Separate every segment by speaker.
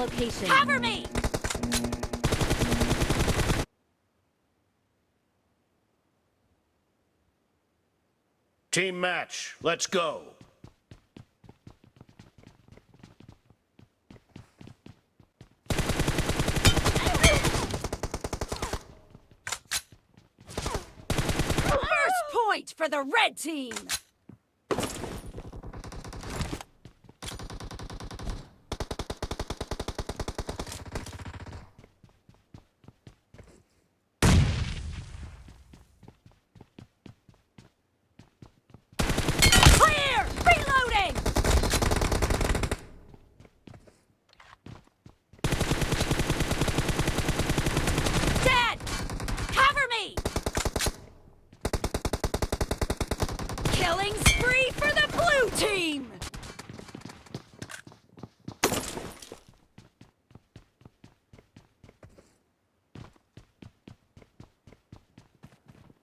Speaker 1: location. Cover me!
Speaker 2: Team match, let's go.
Speaker 1: First point for the red team! Clear! Reloading! Dead! Cover me! Killing spree for the blue team!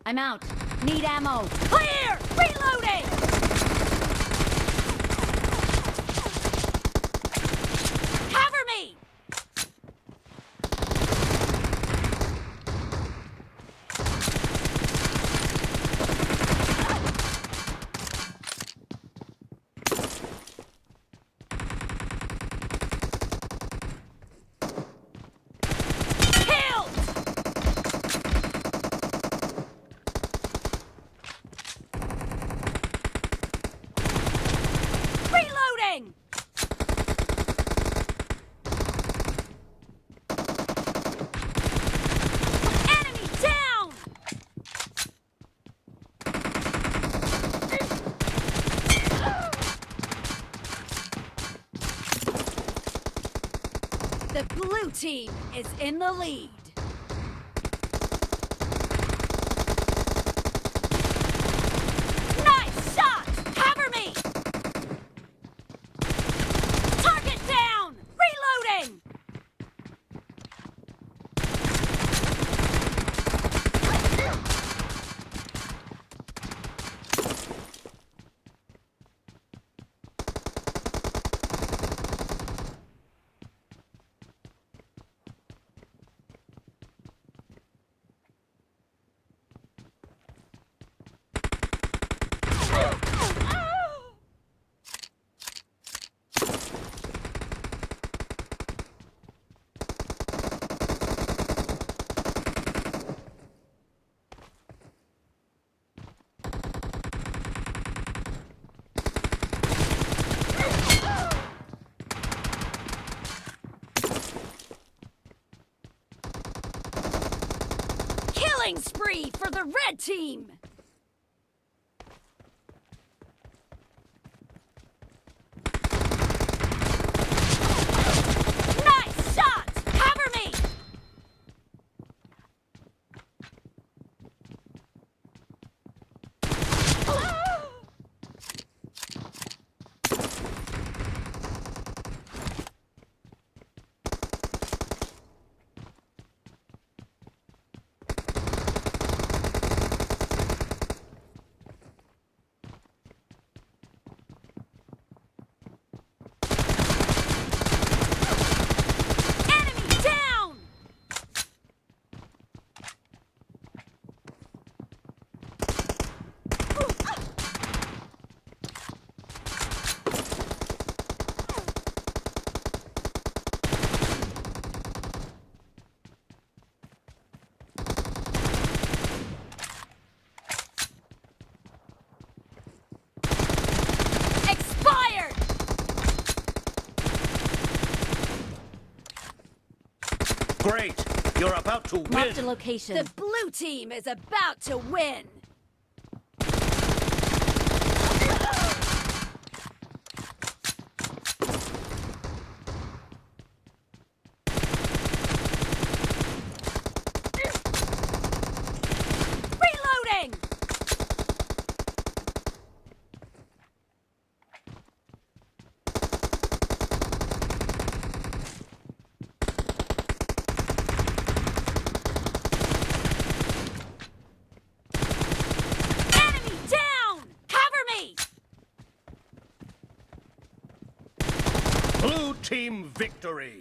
Speaker 1: I'm out. Need ammo. Clear! Reloading! Cover me! Killed! Reloading! Enemy down! The blue team is in the lead. Nice shot! Cover me! Target down! Reloading! Killing spree for the red team! Nice shot! Cover me! Enemy down! Expired!
Speaker 2: Great! You're about to win!
Speaker 3: Marked a location.
Speaker 1: The blue team is about to win! Reloading! Enemy down! Cover me!
Speaker 2: Blue team victory!